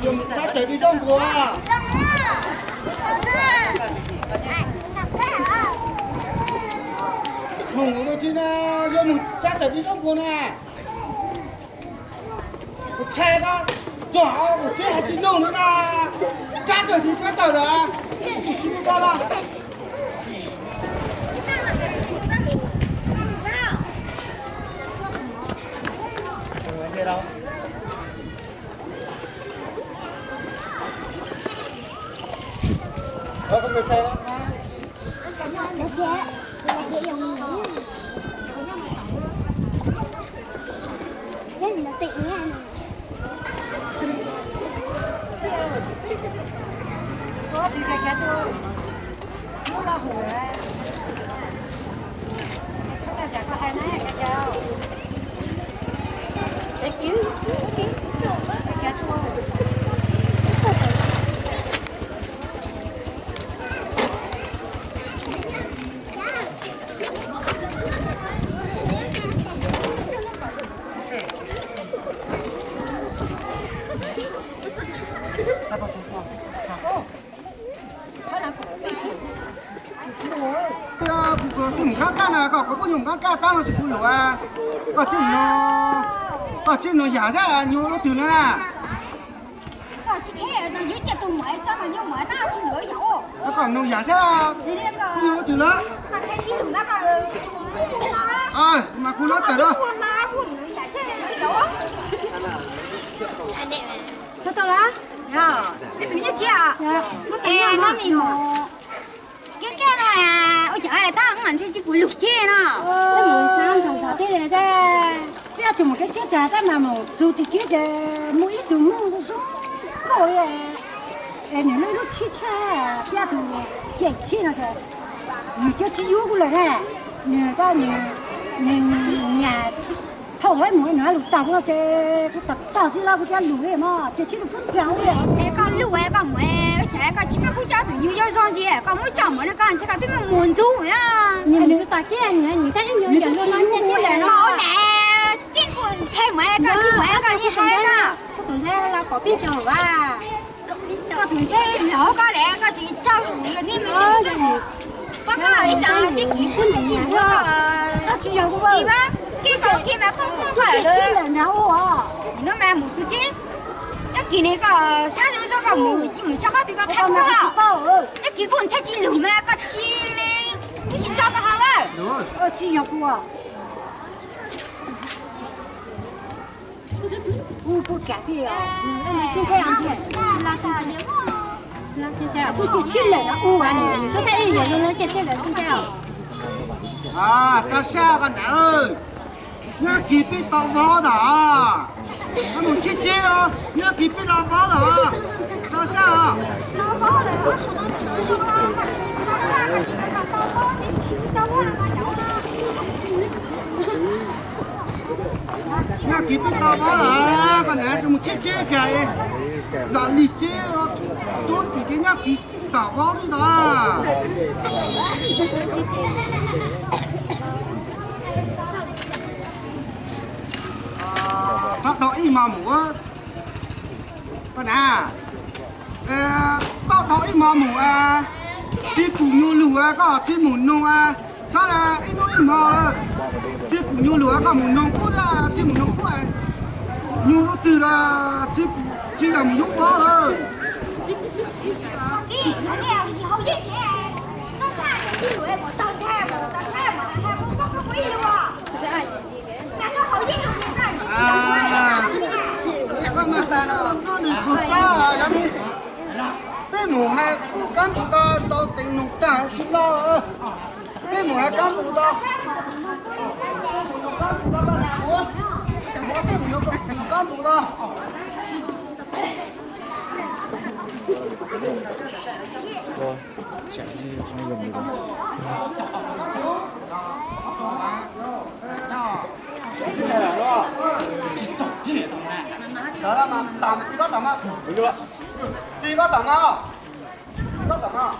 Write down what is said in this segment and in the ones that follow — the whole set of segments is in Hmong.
Yuav mus tsab rawm dib zaub npua. Mus ua tsi na, yuav mus tsab rawm dib zaub npua na. Kuv txhais koj, cog kuv txhais hais tsis lug li na. Tsab rawm tsis tsab rawm lawm, kuv tsis pub koj los. Kuv tsis mus qab kaj na, koj kuv pub nyuag qab kaj tab no tsis pub luam. Koj tsis mus, koj tsis mus yam sab nyuag lub twg no na. Koj mus yam sab, pub nyuag lub twg na. Mas kuv lab tawm na. Tau tau lawm. Koj mus kiag kiag no, ua cas tab ntxhais tsis pum lug kiag no. Mus xav ntsog ntsog thiab. Thiab tus mus kiag kiag tas tab mas mus txug tim kiag ces muaj ib tug Hmoob zoo zoo nkauj li, es nws lub lub tshib tshaj thiab tus ceem tshib no ces nws cov tsis yuav kuv lawm na. Nws tab nws nyas thaum lawv mus nws lus tag kuv no ces kuv tag tag tsis lawv kuv cov lus li mog ces tsis lus fub tag li. Es koj lus es koj mus es cas koj tsis muab kuv coj tus nyuj yau zoo ntsis koj muab coj mus no koj ntshe koj twb muaj mus ntxub na. Nws tsis tas kiag nws nws tab ib nyuag yam luag no ces tsis lawm no na. Tij kuv ntxhe mus koj tsis mus koj yeej hais na. Koj tus ntxhe los pom pij xyoos vas. Koj tus ntxhe los koj de koj tsis tso lus li ne me. Koj koj los ib tsam tib kis kuj ntxhe tsis lus koj tsis yog kuv tsis mas kij koj kij mas poob poob koj lawm. Nim no mas mus txug tsis nyob kis ne koj xav zoo zoo koj mus mus tso qhov twg koj qhia kuv os. Nyob kis kuj ntxhe tsis lus mas koj tsis li kuv tsis tso koj ho a. Tsis yog kuv. Tso sab koj na, nyob kis peb tau vov tas, mus tsheb tsheb los nyob kis peb tau vov tas, tso sab. Nyob kis peb tau vov tas, koj na tus mus tsheb tsheb kag, los lig tsheb, tub tim ces nyob kis tau vov li tas. Tau tau ib hmo mus, koj na, tau tau ib hmo mus, tsis pum nyuag lus koj tsis mus noog, txhob ib hnub ib hmo lawm, tsis pum nyuag lus koj mus noog pub, tsis mus noog pub, nyuag lub twg los tsis pum tsis yog mus nyuj pob lawm. Koj mas tas no koj nws tug tsob yog li, peb mus hais pub kab npus tau tau teev nus tag tsis loj, peb mus hais kab npus tau, kab npus tau, kab npus tau. Tam, tib kob tam mas. Tib kob tam mas. Tib kob tam mas.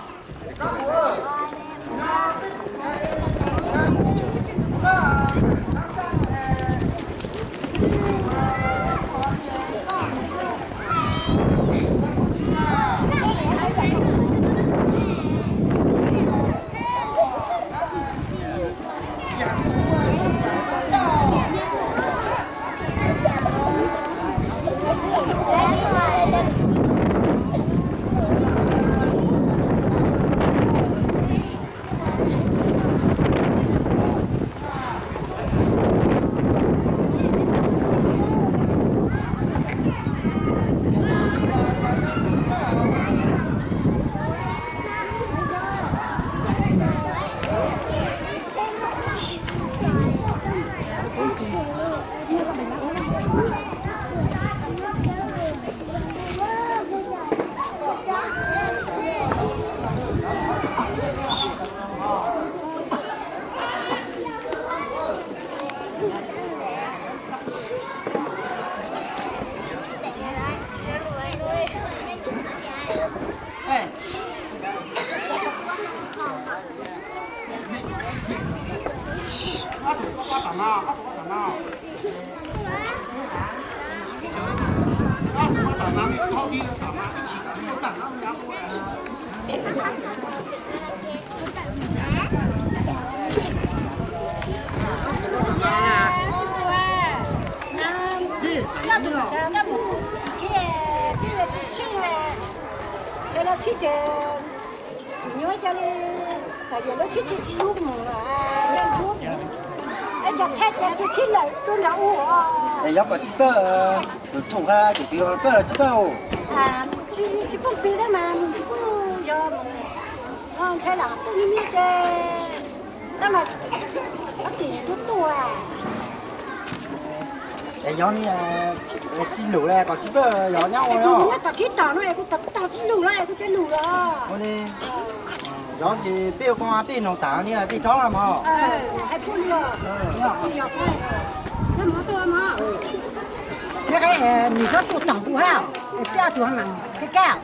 Kuv nyuaj ca li, tam yog lub tshib tsis tsis yug mus, es cov thaj cov tsis tshib lawm rau nrad ua. Es yog kom tsis pawj, tus thum ha ces twb pawj los tsis pawj. Tsis pawj pis tab mas tsis pawj yog ntshai lam pawj me me ces tab mas ob tim nws twb tuaj. Es yog ni, tsis lus li kom tsis pawj yog nyob ua. Kuv nyob tom khib tom no es kuv tom tsis lus los es kuv cia lus los. Ua li, yog ces peb ua koj peb noog tas li peb tsob los mog. Hais pub li, tsis yog, nws tsob tuaj tom kuv hab, es peb ob tug mas kab kab.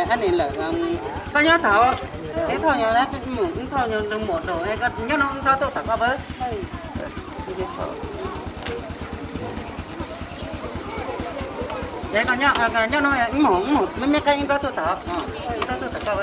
Ab nis, koj nyob thaum, ib thauj nyob, ib thauj nyob nrog muam rau, nyob no nrog tuaj tham koj pab. Nyob no, me me qab ib nrog tuaj tham, nrog tuaj tham koj pab.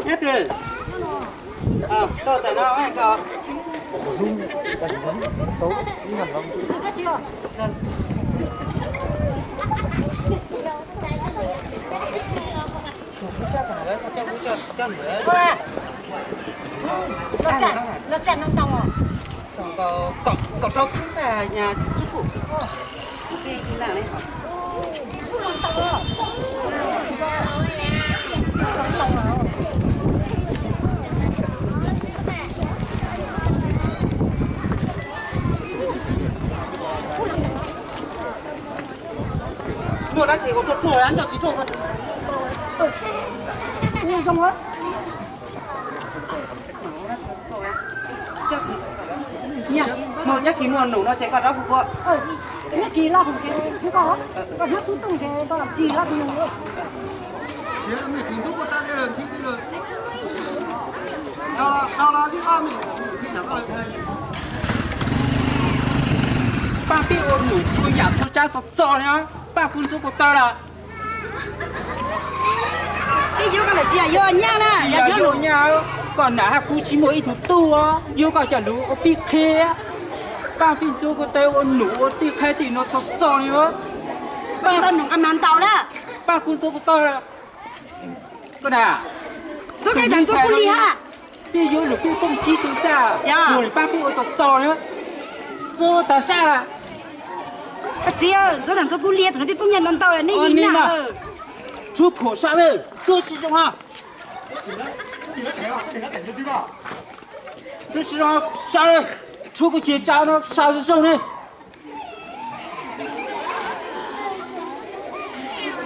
Nyob twg? Tuaj tawm no ko. Txog kaum rau txheeb txaj nyab tub kuj. Muaj dab tsi ua ruaj ruaj, nco tsis ruaj. Muaj nyob kis muaj num no ces koj rov hu ua. Nyob kis loj hum ces hu koj, koj hmab xub tooj ces koj kis loj hu. Paj pib ua num txhua yam txhua tsav txog txog li, Paj kuj ntxub kuv tawb lawm. Yog nyab na, yog nyab, koj nam hab kuv tsis muaj ib tug tub, yog koj cov lus ua pib qhia. Paj pib ntxub kuv tawb ua num ua tij qhaib tim no txog txog li. Paj kuj ntxub kuv tawb. Koj na, peb yuav lus peb poob tsib tug txaj, ua li pab peb ua txog txog na. Txog tag sab lawm. Txiv, ntxuav tag ntxuav kuv liag, thaum no peb poob nyiaj ntau ntau ne, yim na. Tshuav khuam sab lawm, ntxuav tsis zoo. Ntxuav tsis zoo, sab lawm, tshuav kuv ces sab no sab zoo zoo ne.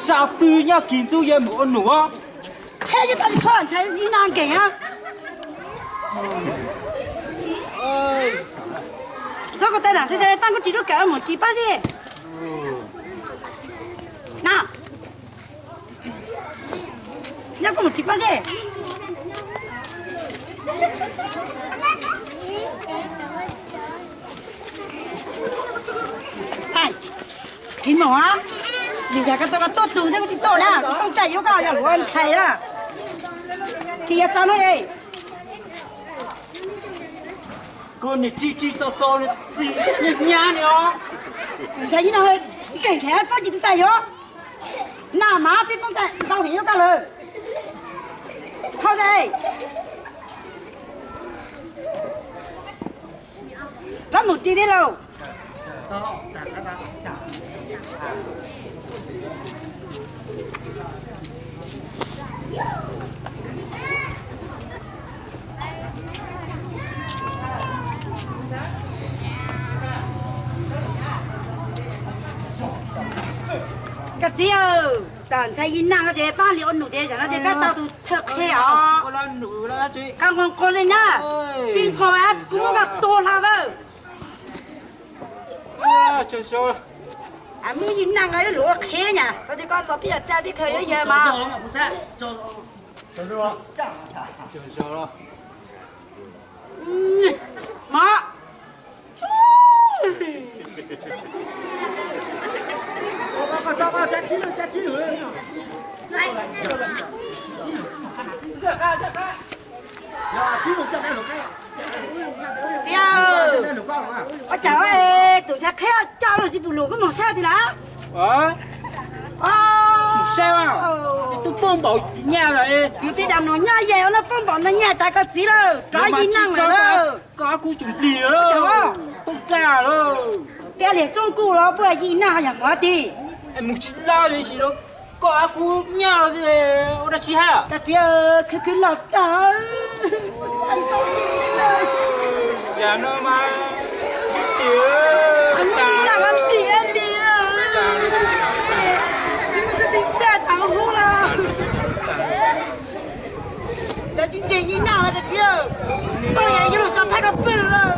Sab pw nyob kis ntxub yuav mus ua num. Tsheb yuav tau tshuav ntxhais ib no nkeeg. Ntxuav kuv tawb na, Paj kuj tsis lub kawm mus kis Paj xwb. Na, nyob kuj mus kis Paj xwb. Kis mus, vim yog koj tuaj, koj tuaj tus xwb kuv tsis tuaj na, kuv tuaj tsa yuav koj yog lus ua ntxhais na. Kis yog tso no es. Koj niag tsis tsis txo txo txiv nyab nyab ni os. Ntxhais ib no nkeeg nkeeg pab tsis tau txais yuav. Naj mas peb poob txais ntau heev yuav koj lawm. Thauj txais. Rov mus ris thiab lauj. Koj txiv, tam ntxhais yim naj no ces pab li ua num ces tam no ces pab tau tus thawj qhia os. Koj nqua nqua li na, tsis nqua kuv muab koj tua hlo lawm. Muaj yim naj no ib lus ua qhia nyab, tau tias koj txo pib yog txaj pib khaws yuav yawg mas. Mog. Koj moog saib ti lawm? Saib, tub poj npaum nyaj lawm. Yus tej dam nus nyob yag no poj npaum no nyaj tas koj txiv lawm, rov yig naj lawm. Koj ab kub tsoom plig lawm, poob txaj lawm. Tiab liag tsooj kuj los puag yig naj yog mov ti. Mus tsis laj li sim no, koj ab kub nyaj xwb, ua dab tsi hab? Koj txiv, khwv khwv los tag. Yam no mas, yig naj mas plig li, tsis muaj tub txiv txaj tau hub los. Cov tsis ntseeg yig naj koj txiv, tau yam yuav lug tso thawj koj pw lawm.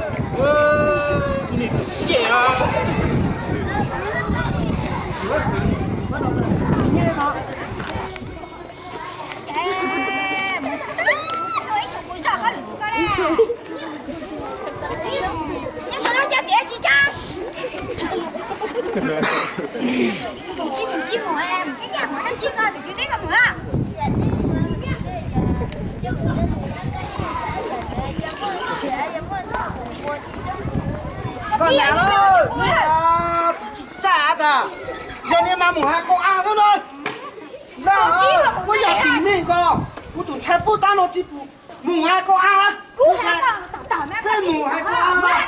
Koj nam lauj, tsis txaj tas, yog nej mas mus hais kaum av xwb na. Ntag, kuv yog tim mej ko, kuv tus ntxhais puab tab no tsis pum mus hais kaum av. Peb mus hais kaum av.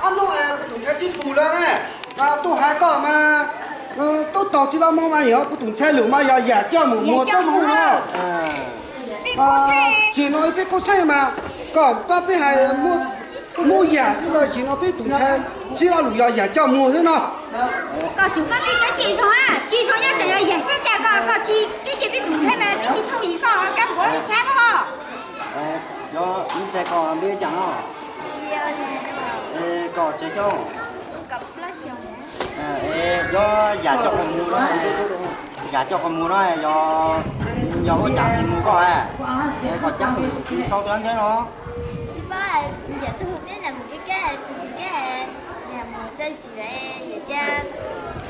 Ob hnub kuv tus ntxhais tsis pum lawm ne, tuaj hais koj mas tub taug tsis los mus mas yog kuv tus ntxhais lus mas yog yam coj mus muag coj mus no. Tsis no ib peb koob xeeb mas koj pab peb hais muab yam xwb los sis no peb tus ntxhais tsis los lus yog yam coj muag xwb no. Koj tsum pab peb kawm tsis zoo, tsis zoo nyob tseem yog yam xwb cas koj, koj tsis keb cia peb tus ntxhais mas peb tsis thooj yim koj kab npuav sab mog. Yog ib ntxhais koj npe cas no? Koj tsev xyoo? Yog yam coj koj mus no, yam coj koj mus no yog, yog ua cas tsis mus koj, koj cab mus sau tus ntawd no. Tsis paub, yam twg mus peb nam mus keb keb, tsis mus keb, yam mus tso zis lawm yam cas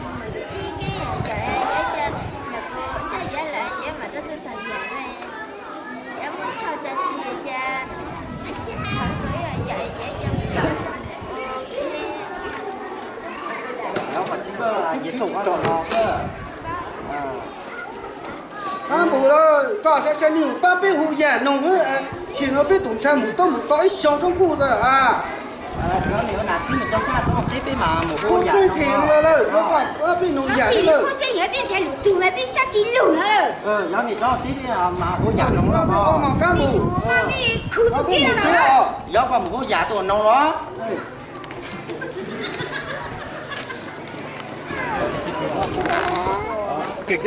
mus ib keb yam cas, yam cas mus ntag yuav lawm yuav mam rau txog tag yam no. Yam muaj thauj tsa ti yam cas, Qab npus lawm, koj saib saib nws pab peb hu yam noog xwb, sim no peb tus ntxhais mus tub mus to ib xyoo tsob nkuj lawm. Khuv xeeb them lawm, koj pab peb noog yam lawm. Khuv xeeb yog peb ntxhais lwm tug mas peb sab tsis lug no lawm. Yog nim no peb hu yam noog lawm, peb tsum pab peb khuv tus peb no lawm. Yog koj mus hu yam tuaj noog los. Kuv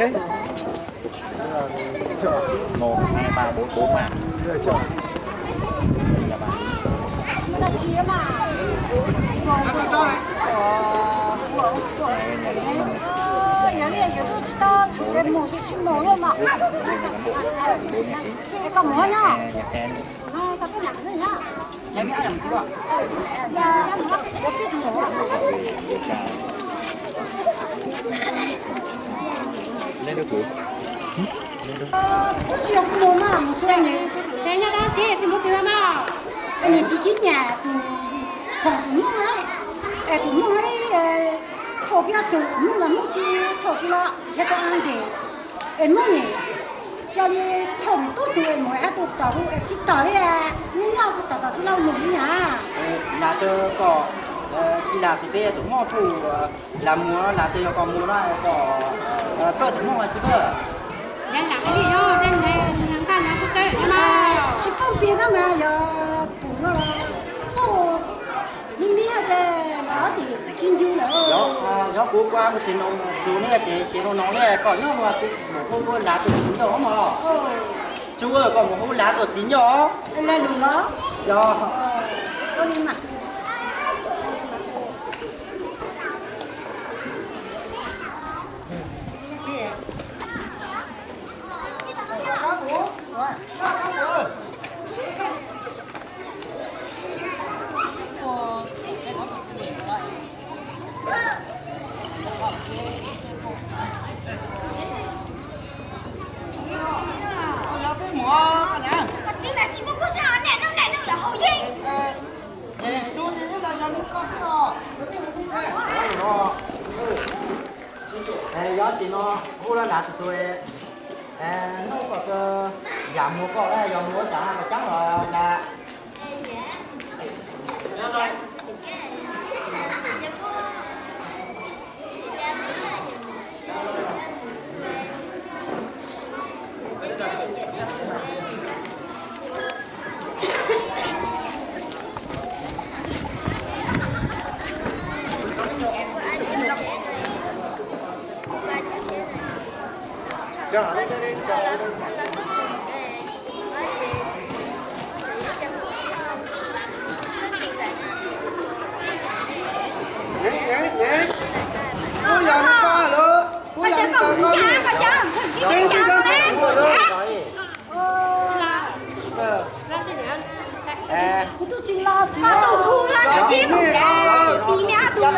tsis yog kuv mus mas mus txog nws. Nyob dab tsi tsis muaj tus mas. Nws txiv txiv nyam tus, thaum tus Hmoob, tus Hmoob thauj peb ob tug, Hmoob los Hmoob tsis thauj tsis los ntshe tau ntes. Es Hmoob nim cia li thauj mus tub tug mus hab tug tom hu es tsis tom li, nyob nyob kuv tom tom tsis lauj lwm li na. Lam tau kom, tsis lam txog peb tus Hmoob thauj lam mus, lam tau yog kom mus no kom kawj tus Hmoob tsis kawj. Tsis paub npias no mas yog pum no los tau, me me ces los tim tsis ncw lawm. Yog kuv kuv tsis no, tus ne ces xyov no no ne kom nyob mus hu hu lav tus tim ncauj mog. Tsuas kom mus hu lav tus tim ncauj. Yog. Yog tsis no hu los lav txuas txuas, noj kom yam muag koj, yog muag cas koj ceeb los lav. Kuv yog nws koj lawm, kuv yog nws koj lawm. Kuv tus tsis los tsis, koj tus hu no nws tsis mus, tis me ob tug lawm.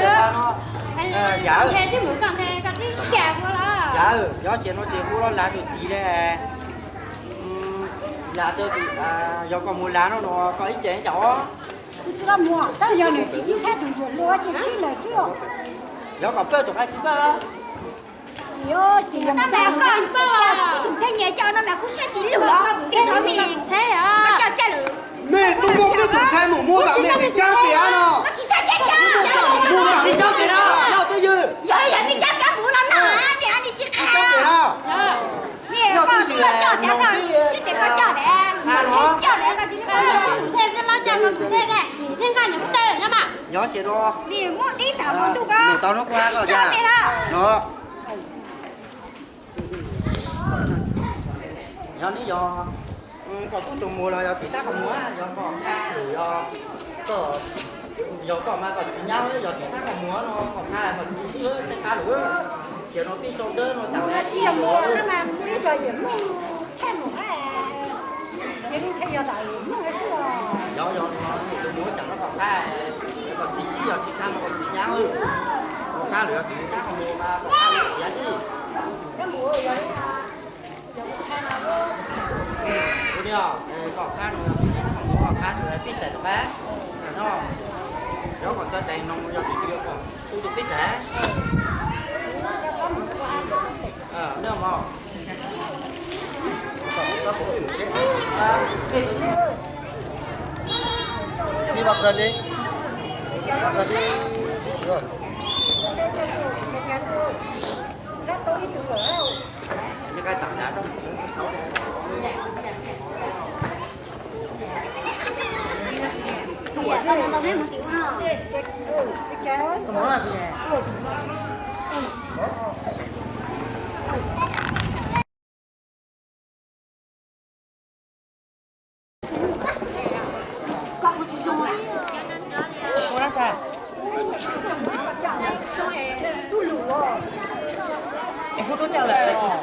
Yam, yam, yog tsis no ces hu los lav tus tis li. Lav, yog koj mus lav no no koj ib ce cas os. Kuv tsis los mus, tab yog nws tis yeej thaj tus yuav luag ces tsis lawm xwb os. Yog kom pawj tus qab tsis pawj. Yog tis yog mas koj, koj tus ntxhais nyiam coj no mas kuv siab tsis lug los tis thov me, koj coj txaj lawm. Mej tub muab peb tus ntxhais mus muab kom mej tsis txhob pem no. Koj tsis txhob cab cab. Mus tsis txhob pem no, yog twj ywm. Yog yam li cab cab mus los no, me ab li tsis qha. Yog twj ywm, koj coj tias, koj tias koj coj tias, koj tsis coj tias koj tsis, ntxhais sib los coj koj tus ntxhais, yeej nqa niam kuv tawm no mas. Yog tsis no, me muab dib tawm mus ntuj koj, tsis txhob pem no. Yog neb yog, koj tub tus muag los yog tiv thab koj muag, yog koj, yog, yog koj mas koj txiv nyab, yog tiv thab koj muag no koj qha koj txiv sib sib qab lawm. Xiam no pib sau dawb no tas. Tsis yog muag, tab mas muaj ib co yawm Hmoob thaj mus, yog li ntshe yog tas Hmoob xwb os. Yog, yog, tus muag cas no koj qha, koj txiv sib yog tsis qha no koj txiv nyab, koj qha lawm yog tiv thab koj muag mas koj qha koj txiv sib. Ua li os, koj qab no, koj qab no pib txais tus qab no, yog kom tau tais no yog tus twg kom tu tus pib txais. Neb mog, pib vas kawg li, vas kawg li. Es kuv tub caj lawm.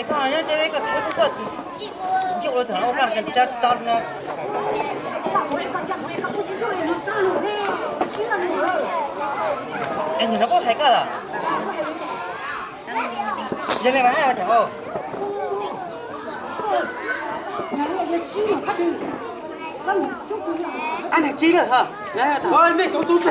Es koj nyob ces koj, koj, koj tsis ua li thaum ub koj tso tso no. Es nim no kuj hais koj lawm. Yog li mas hais ua cas. Ab, nag tsib lawm. Mej tus tus